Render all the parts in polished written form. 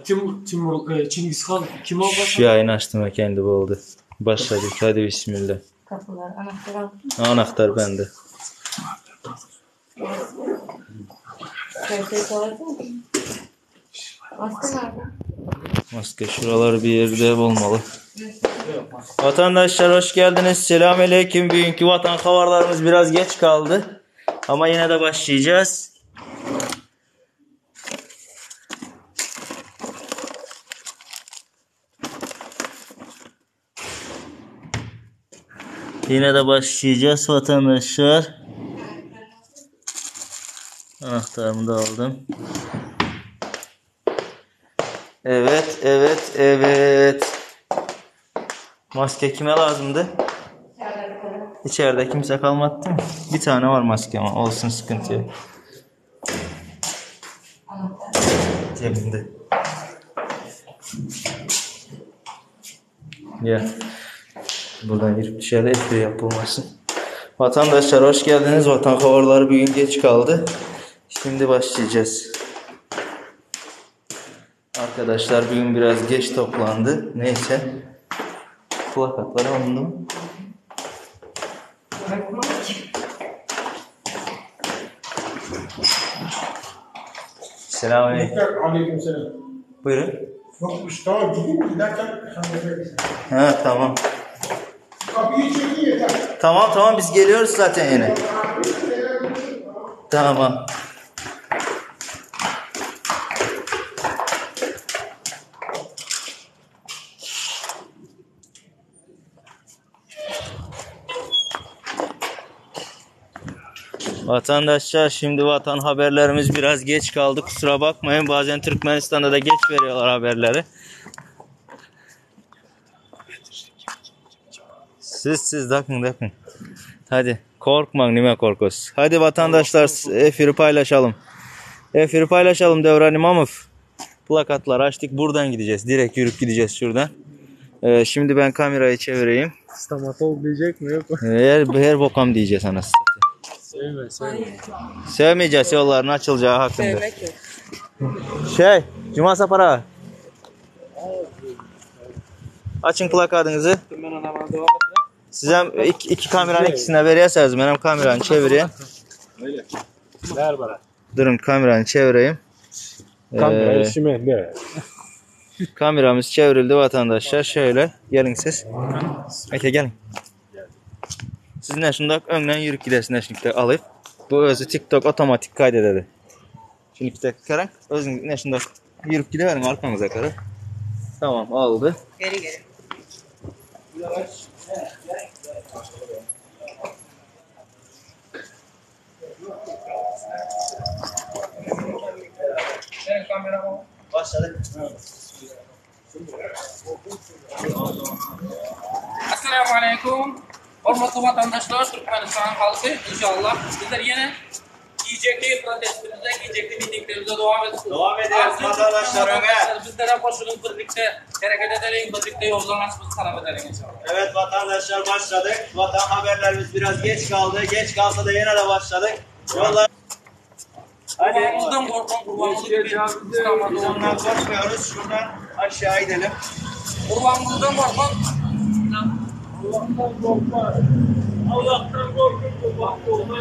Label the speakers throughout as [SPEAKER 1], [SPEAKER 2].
[SPEAKER 1] Timur, Timur, e, Çingiz Han kim oldu?
[SPEAKER 2] Şu yayını açtım kendi oldu. Başladık. Hadi bismillah.
[SPEAKER 3] Kapılar anahtar aldın mı?
[SPEAKER 2] Anahtar bende.
[SPEAKER 3] Şöyle koydun mu? Maske nerede?
[SPEAKER 2] Maske şuraları bir yerde olmalı. Vatandaşlar hoş geldiniz. Selamünaleyküm. Bugünkü vatan haberlerimiz biraz geç kaldı. Ama yine de başlayacağız. Yine de başlayacağız vatandaşlar. Anahtarımı da aldım. Evet, evet, evet. Maske kime lazımdı? İçeride kimse kalmadı değil mi? Bir tane var maske ama olsun sıkıntı yok. Cebimde. Ya. Buradan girip dışarı espri yapılmasın. Vatandaşlar hoş geldiniz. Vatan haberleri bugün geç kaldı. Şimdi başlayacağız. Arkadaşlar bugün biraz geç toplandı. Neyse. Plakatlar alındı mı?
[SPEAKER 3] Bırakmam ki.
[SPEAKER 2] Selamünaleyküm.
[SPEAKER 4] Aleykümselam.
[SPEAKER 2] Buyurun.
[SPEAKER 4] Yokmuş tamam gideyim giderken sen de verirsin.
[SPEAKER 2] Ha tamam.
[SPEAKER 4] Kapıyı çekin yeter.
[SPEAKER 2] Tamam tamam biz geliyoruz zaten yine. Tamam. Vatandaşlar şimdi vatan haberlerimiz biraz geç kaldı. Kusura bakmayın. Bazen Türkmenistan'da da geç veriyorlar haberleri. Siz siz dakın dakın. Hadi korkmayın nime korkuz. Hadi vatandaşlar efiri paylaşalım. Efiri paylaşalım Devran İmamov. Plakatlar açtık buradan gideceğiz. Direkt yürüp gideceğiz şuradan. Ee, şimdi ben kamerayı çevireyim.
[SPEAKER 1] Stomatolog diyecek mi yok mu?
[SPEAKER 2] Her, her bokam diyeceğiz anasını satayım.
[SPEAKER 1] Sevme sevme.
[SPEAKER 2] Sevmeyeceğiz yolların açılacağı hakkında.
[SPEAKER 3] Sevmek yok.
[SPEAKER 2] Şey, Cuma Sapar ağa. Açın plakadınızı. Size iki, iki kameranın ikisine verirseniz benim kameranı çevireyim.
[SPEAKER 1] Ver bana.
[SPEAKER 2] Durun kameranı çevireyim.
[SPEAKER 1] Kamera
[SPEAKER 2] Ee,
[SPEAKER 1] işime ne?
[SPEAKER 2] kameramız çevrildi vatandaşlar. Şöyle gelin siz. Eke gelin. Siz ne şunda önden yürüp gidersin şimdi alıp. Bu özü TikTok otomatik kaydededi. Şimdi bir dakika özün ne şunda yürüp gidiverin arkanıza kadar. Tamam aldı.
[SPEAKER 3] Geri geri.
[SPEAKER 2] Başladık.
[SPEAKER 5] Assalamu alaikum. Hormatly vatandaşlar, Türkmenistan halkı inşallah bizler yine giyecekli protestimize, giyecekli mitinglerimize devam ediyoruz.
[SPEAKER 2] Devam ediyoruz
[SPEAKER 5] Artık
[SPEAKER 2] vatandaşlar, öne.
[SPEAKER 5] vatandaşlar Bizlere koşulun birlikte hareket edelim, birlikte yoldan açımızı talep edelim inşallah.
[SPEAKER 2] Evet vatandaşlar başladık. Vatan haberlerimiz biraz geç kaldı. Geç kalsa da yine de başladık. Yollar. Hadi.
[SPEAKER 5] Kurbanımızdan korkan kurbanımız gibi
[SPEAKER 2] Biz
[SPEAKER 5] İstanbul'da
[SPEAKER 2] ondan korkmuyoruz. Şuradan aşağı gidelim.
[SPEAKER 5] Kurbanımızdan korkan
[SPEAKER 1] Allah'tan korkma. Allah'tan korkun kurban korkma.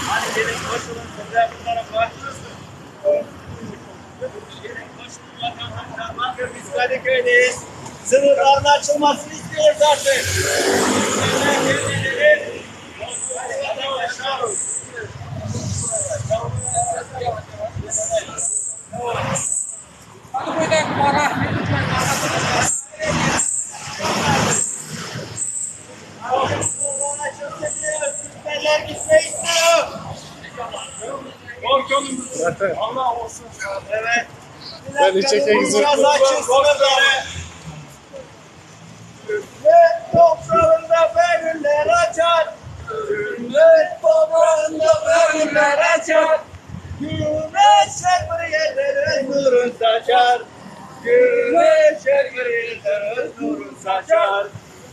[SPEAKER 2] Hadi gelin koşulun sizler bu tarafa. Gelin koşulun vatandaşlar. Bakın biz Kadıköy'deyiz. Sınırların açılmasını istiyoruz artık. Gelin, gelin, gelin. Hadi vatandaşlar.
[SPEAKER 5] Hadi koyduk para.
[SPEAKER 2] Sınırların açılsın diyoruz. Türkmenler gitmeyi istiyor.
[SPEAKER 1] Korkalım. Allah olsun.
[SPEAKER 2] Evet.
[SPEAKER 1] Ben içecek
[SPEAKER 2] Biraz açın sınırları. Türkmen toprağında bölümler açar. Türkmen toprağında bölümler açar. Güneş her bir yerden öz nurun saçar. Güneş her bir yerden öz nurun saçar.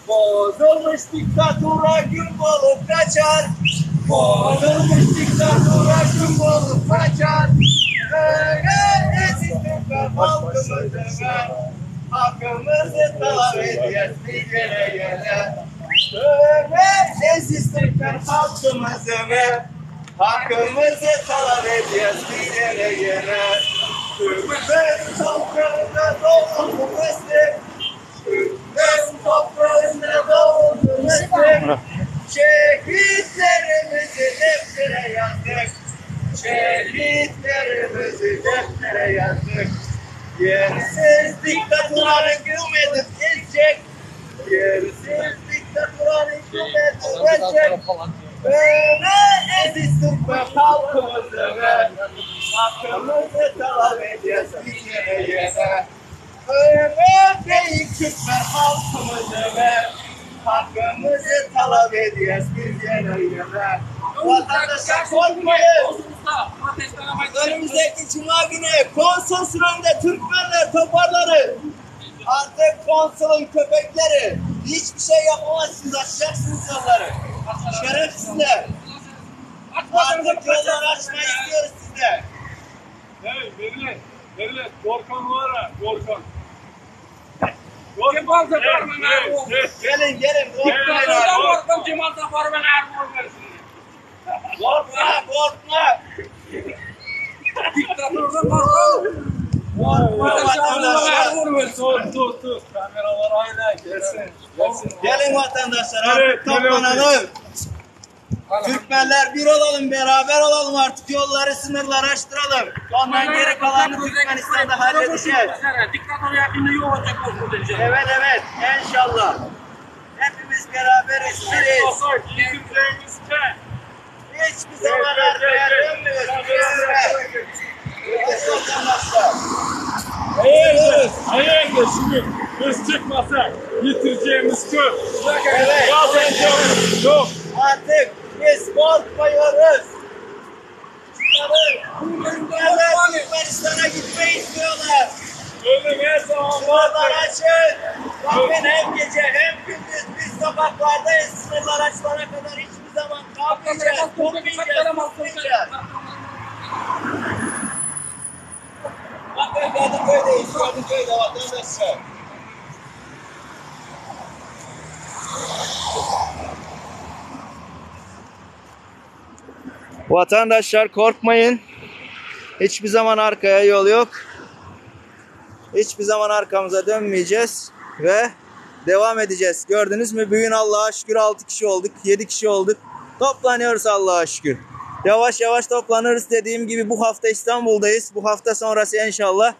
[SPEAKER 2] Bozulmuş diktatura gün bolup kaçar. Bozulmuş diktatura gün bolup kaçar.
[SPEAKER 6] Halkymyzy Hakkımızı talep ediyoruz biz yine yine. Öme eziz Türkmen halkımızı Hakkımızı talep ediyoruz biz yine yine. Türkmen toprağında doğduk biz. Türkmen toprağında doğduk biz. Şehitlerimizi deftere yazdık. Şehitlerimizi deftere yazdık. Yersiz diktatörü hüküm edip geçecek. Yersiz diktatörü hüküm edip geçecek. Öyle eziz Türkmen halkımızı ve hakkımızı talep ediyoruz bir yere yere. Öyle büyük Türkmen halkımızı ve hakkımızı talep ediyoruz bir yere yere. Vatandaşlar korkmayın. Önümüzdeki cuma günü konsol önünde Türkmenler toparlanın. Artık konsolun köpekleri hiçbir şey yapamazsınız, açacaksınız yolları. Şerefsizler. Artık yolları açmayı istiyoruz sizden.
[SPEAKER 1] Hey millet, millet Gorkan var ha, Gorkan.
[SPEAKER 5] Cemal Zafar'ın
[SPEAKER 6] Gelin gelin korkmayın
[SPEAKER 5] Diktatörden
[SPEAKER 6] artık.
[SPEAKER 5] korkan Cemal Zafar'ın er
[SPEAKER 6] Korkma korkma.
[SPEAKER 5] Diktatörden korkan
[SPEAKER 6] Korkma vatandaşlar.
[SPEAKER 1] Dur dur dur. Kameralar aynen gelsin. Gelsin.
[SPEAKER 6] Gelin vatandaşlar
[SPEAKER 1] Evet,
[SPEAKER 6] artık toplanalım. Türkmenler bir olalım, beraber olalım artık yolları sınırları açtıralım. Ondan geri kalanını Türkmenistan'da halledeceğiz.
[SPEAKER 5] Diktatör yakında yok olacak bu
[SPEAKER 6] Evet evet inşallah. Hepimiz beraberiz, biriz.
[SPEAKER 1] Olsak yitireceğimiz ke.
[SPEAKER 6] Hiçbir zaman arkaya dönmüyoruz. Biriz. Biriz vatandaşlar.
[SPEAKER 1] Eğer eğer de şimdi biz çıkmasak yitireceğimiz kö.
[SPEAKER 6] Evet.
[SPEAKER 1] Kazanacağımız yok.
[SPEAKER 6] Artık biz korkmuyoruz. Çıkalım. Türkmenler Türkmenistan'a gitmeyi istiyorlar.
[SPEAKER 1] Ölüm her zaman
[SPEAKER 6] Sınırlar
[SPEAKER 1] vardır.
[SPEAKER 6] açın. Bakın hem gece hem gündüz biz sokaklardayız. Sınırlar açılana kadar hiçbir zaman kalkmayacağız. Durmayacağız. Durmayacağız. Bakın Kadıköy'deyiz. Kadıköy'de vatandaşlar.
[SPEAKER 2] Vatandaşlar korkmayın. Hiçbir zaman arkaya yol yok. Hiçbir zaman arkamıza dönmeyeceğiz ve devam edeceğiz. Gördünüz mü? Bugün Allah'a şükür 6 kişi olduk, 7 kişi olduk. Toplanıyoruz Allah'a şükür. Yavaş yavaş toplanırız dediğim gibi bu hafta İstanbul'dayız. Bu hafta sonrası inşallah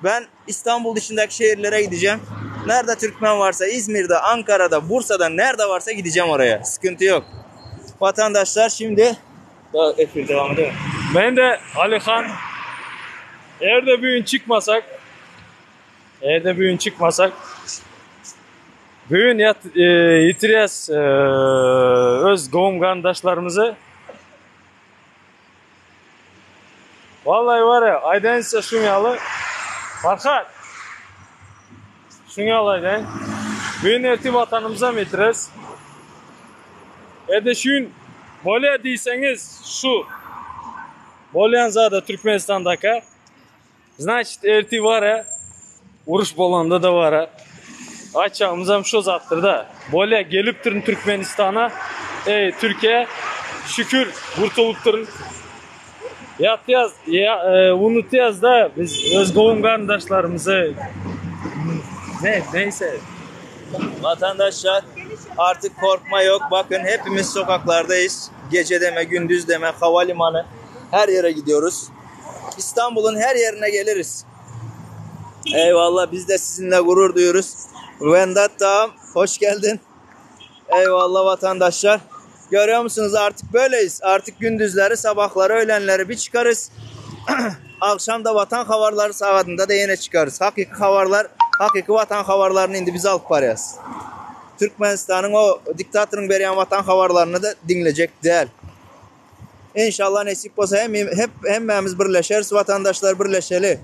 [SPEAKER 2] ben İstanbul dışındaki şehirlere gideceğim. Nerede Türkmen varsa İzmir'de, Ankara'da, Bursa'da nerede varsa gideceğim oraya. Sıkıntı yok. Vatandaşlar şimdi daha efir devam ediyor.
[SPEAKER 1] Ben de Ali Han eğer de bugün çıkmasak eğer de bugün çıkmasak bugün yat, e, yitireceğiz e, öz doğum kardeşlerimizi. Vallahi var ya aydan size şunyalı Farhat şunyalı aydan bugün erti vatanımıza mı yitiririz? E de şun böyle deyseniz şu Bolyanzada Türkmenistan'daki. Значит, erti var ya, uruş bolanda da var ya. Açağımız şu zattır da. Bolya geliptirin Türkmenistan'a. Ey Türkiye şükür kurtuluptırın. Yat yaz, ya, e, unut yaz da biz öz doğum kardeşlerimizi ne neyse
[SPEAKER 2] Vatandaşlar artık korkma yok. Bakın hepimiz sokaklardayız. Gece deme, gündüz deme, havalimanı her yere gidiyoruz. İstanbul'un her yerine geliriz. Eyvallah biz de sizinle gurur duyuyoruz. Vendat Dağım hoş geldin. Eyvallah vatandaşlar. Görüyor musunuz artık böyleyiz. Artık gündüzleri, sabahları, öğlenleri bir çıkarız. Akşam da vatan havarları saatinde de yine çıkarız. Hakiki havarlar, hakiki vatan havarlarını indi biz alıp varıyız. Türkmenistan'ın o diktatörün beren vatan havarlarını da dinleyecek değil. İnşallah nesip olsa hem hep hemmemiz birleşeriz, vatandaşlar birleşeli.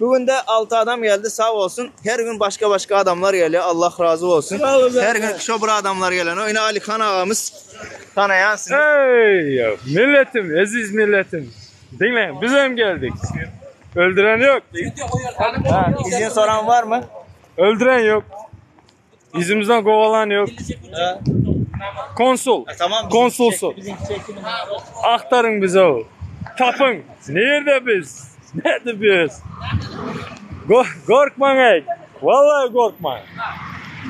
[SPEAKER 2] Bugün de 6 adam geldi sağ olsun. Her gün başka başka adamlar geliyor. Allah razı olsun. Her gün şobra adamlar gelen. O yine Ali Khan ağamız tanıyansınız.
[SPEAKER 1] Hey milletim, aziz milletim. Dinleyin, biz hem geldik. Öldüren yok.
[SPEAKER 2] İzin soran var mı?
[SPEAKER 1] Öldüren yok. Yüzümüzden kovalan yok. Konsul.
[SPEAKER 2] E, tamam.
[SPEAKER 1] Konsolsun. Aktarın bize o. Tapın. Nerede biz? Nerede biz? Go korkmayın ey. Vallahi korkmayın.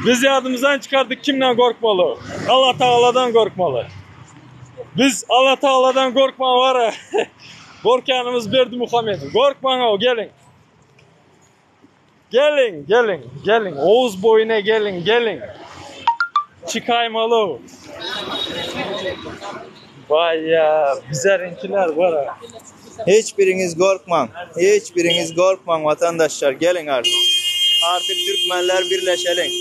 [SPEAKER 1] Biz yadımızdan çıkardık kimden korkmalı? Allah Teala'dan korkmalı. Biz Allah Teala'dan korkma var ya. Korkanımız Berdi Muhammed. Korkmayın o gelin. Gelin, gelin, gelin. Oğuz boyuna gelin, gelin. Çıkaymalı. Vay ya, bizlerinkiler var ha.
[SPEAKER 2] Hiçbiriniz korkmam. Hiçbiriniz korkmam vatandaşlar. Gelin artık. Artık Türkmenler birleşelim.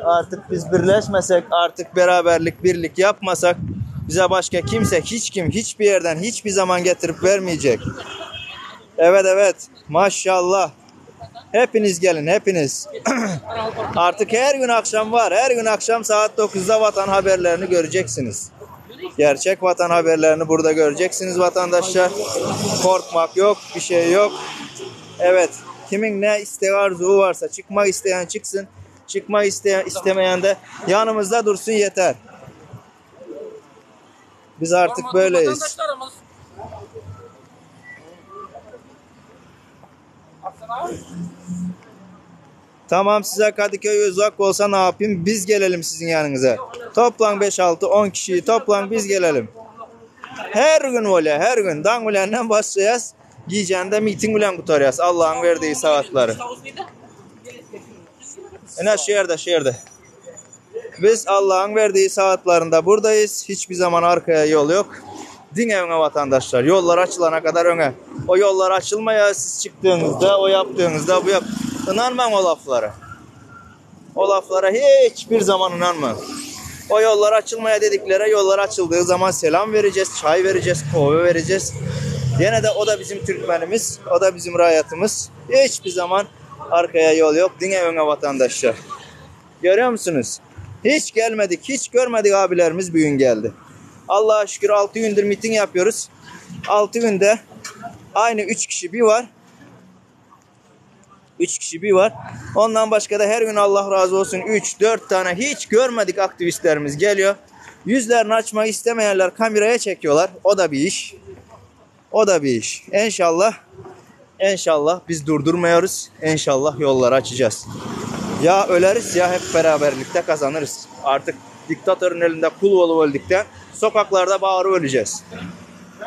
[SPEAKER 2] Artık biz birleşmesek, artık beraberlik, birlik yapmasak bize başka kimse, hiç kim, hiçbir yerden, hiçbir zaman getirip vermeyecek. Evet evet. Maşallah. Hepiniz gelin, hepiniz. Artık her gün akşam var. Her gün akşam saat 9'da vatan haberlerini göreceksiniz. Gerçek vatan haberlerini burada göreceksiniz vatandaşlar. Korkmak yok, bir şey yok. Evet, kimin ne isteği arzuğu varsa çıkmak isteyen çıksın. Çıkmak isteyen, istemeyen de yanımızda dursun yeter. Biz artık
[SPEAKER 5] Hormatly
[SPEAKER 2] böyleyiz.
[SPEAKER 5] vatandaşlarımız. Atsana abi.
[SPEAKER 2] Tamam size Kadıköy uzak olsa ne yapayım? Biz gelelim sizin yanınıza. Toplan 5 6 10 kişiyi toplan biz gelelim. Her gün öyle her gün. Dangulenden başlayacağız. Giyeceğinde miting bilen kurtaracağız. Allah'ın verdiği saatleri. Ene şehirde şehirde. Biz Allah'ın verdiği saatlerinde buradayız. Hiçbir zaman arkaya yol yok. Din evine vatandaşlar. Yollar açılana kadar öne. O yollar açılmaya siz çıktığınızda, o yaptığınızda bu yap. İnanmam o laflara. O laflara hiçbir zaman inanmam. O yollar açılmaya dediklere yollar açıldığı zaman selam vereceğiz, çay vereceğiz, kahve vereceğiz. Yine de o da bizim Türkmenimiz, o da bizim rayatımız. Hiçbir zaman arkaya yol yok. Dine öne vatandaşlar. Görüyor musunuz? Hiç gelmedik, hiç görmedik abilerimiz bugün geldi. Allah'a şükür 6 gündür miting yapıyoruz. 6 günde aynı 3 kişi bir var. 3 kişi bir var. Ondan başka da her gün Allah razı olsun 3 4 tane hiç görmedik aktivistlerimiz geliyor. Yüzlerini açmak istemeyenler kameraya çekiyorlar. O da bir iş. O da bir iş. İnşallah İnşallah biz durdurmuyoruz. İnşallah yolları açacağız. Ya öleriz ya hep beraberlikte kazanırız. Artık diktatörün elinde kul olup öldükten sokaklarda bağırıp öleceğiz.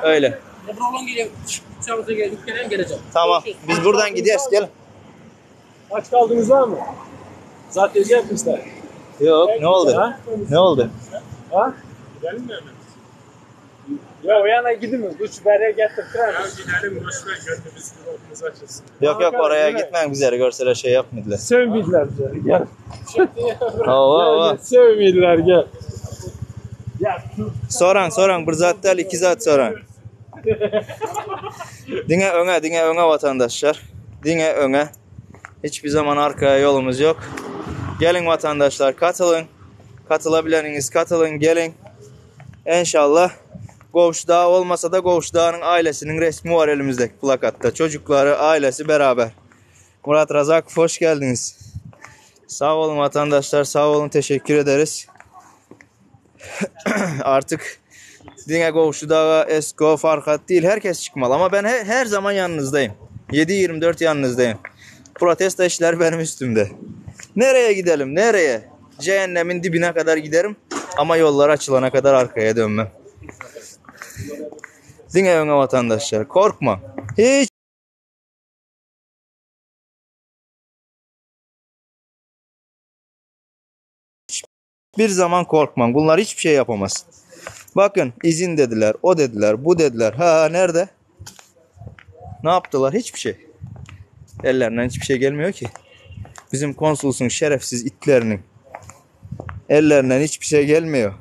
[SPEAKER 2] Öyle.
[SPEAKER 5] Ebru geliyor. Çabuk gelip gelen geleceğim.
[SPEAKER 2] Tamam. Biz buradan gideceğiz. Gel.
[SPEAKER 1] Aç kaldınız var mı? Zaten yapmışlar.
[SPEAKER 2] Yok ne oldu?
[SPEAKER 1] Ha?
[SPEAKER 2] Ne oldu?
[SPEAKER 1] Ha?
[SPEAKER 4] Gidelim mi hemen?
[SPEAKER 1] Ya o yana gidin mi? Bu şuberiye getirtirer
[SPEAKER 4] Ya gidelim boş ver gönlümüz kapımız açılsın.
[SPEAKER 2] Yok yok oraya
[SPEAKER 1] Değil mi?
[SPEAKER 2] gitmeyin bizleri görseler şey yapmadılar.
[SPEAKER 1] Sövmediler bize. Gel.
[SPEAKER 2] Hava
[SPEAKER 1] Gel,
[SPEAKER 2] hava.
[SPEAKER 1] gel. Sövmediler gel. Ya
[SPEAKER 2] Soran soran bir zat değil iki zat soran. Dine öne dine öne vatandaşlar. Dine öne. Hiçbir zaman arkaya yolumuz yok. Gelin vatandaşlar katılın. Katılabileniniz katılın gelin. İnşallah Govş Dağı olmasa da Govş Dağı'nın ailesinin resmi var elimizdeki plakatta. Çocukları, ailesi beraber. Murat Razak hoş geldiniz. Sağ olun vatandaşlar, sağ olun teşekkür ederiz. Artık Dine Govşu Dağı, Esko, Farkat değil herkes çıkmalı ama ben her, her zaman yanınızdayım. 7-24 yanınızdayım. Protesto işler benim üstümde. Nereye gidelim? Nereye? Cehennemin dibine kadar giderim ama yollar açılana kadar arkaya dönmem. Dine öne vatandaşlar korkma. Hiç bir zaman korkmam. Bunlar hiçbir şey yapamaz. Bakın izin dediler, o dediler, bu dediler. Ha nerede? Ne yaptılar? Hiçbir şey. Ellerinden hiçbir şey gelmiyor ki. Bizim konsolosun şerefsiz itlerinin ellerinden hiçbir şey gelmiyor.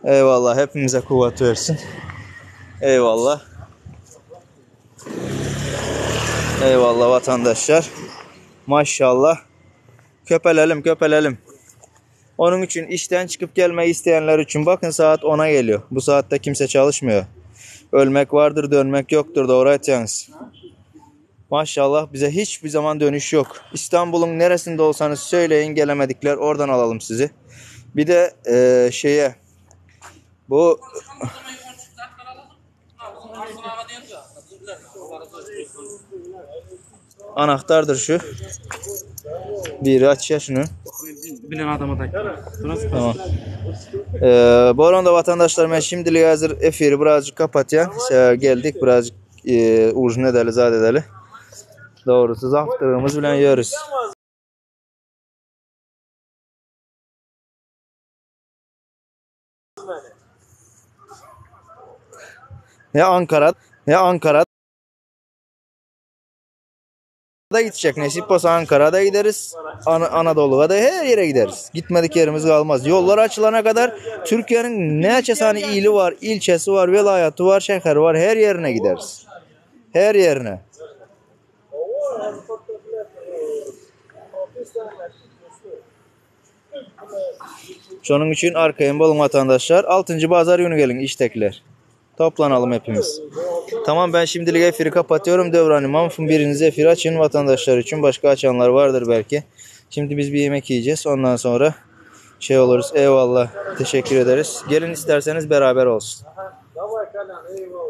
[SPEAKER 2] Eyvallah hepimize kuvvet versin. Eyvallah. Eyvallah vatandaşlar. Maşallah. Köpelelim köpelelim. Onun için işten çıkıp gelmeyi isteyenler için bakın saat 10'a geliyor. Bu saatte kimse çalışmıyor. Ölmek vardır, dönmek yoktur. Doğru aytýaňyz. Maşallah bize hiçbir zaman dönüş yok. İstanbul'un neresinde olsanız söyleyin gelemedikler oradan alalım sizi. Bir de e, şeye bu anahtardır şu. Biri aç ya şunu.
[SPEAKER 5] Bilen adama da.
[SPEAKER 2] Tamam. Ee, bu arada vatandaşlar ben şimdilik hazır efiri birazcık kapatyan. Ee, geldik birazcık e, ujun edeli zat edeli. Doğrusu zaftırığımız bilen yiyoruz. Ne Ankara ne Ankara da gidecek. Nesip olsa Ankara'da gideriz. Ana- Anadolu'ya da her yere gideriz. Gitmedik yerimiz kalmaz. Yollar açılana kadar Türkiye'nin ne tane ili var, ilçesi var, vilayeti var, şehri var. Her yerine gideriz. Her yerine. Şunun için arkayın bolun vatandaşlar. 6. Bazar günü gelin iştekler. Toplanalım hepimiz. Tamam ben şimdilik efiri kapatıyorum. Devran İmam'ın biriniz efir açın vatandaşlar için. Başka açanlar vardır belki. Şimdi biz bir yemek yiyeceğiz. Ondan sonra şey oluruz. Eyvallah. Teşekkür ederiz. Gelin isterseniz beraber olsun.
[SPEAKER 1] Davay Kalyan eyvallah.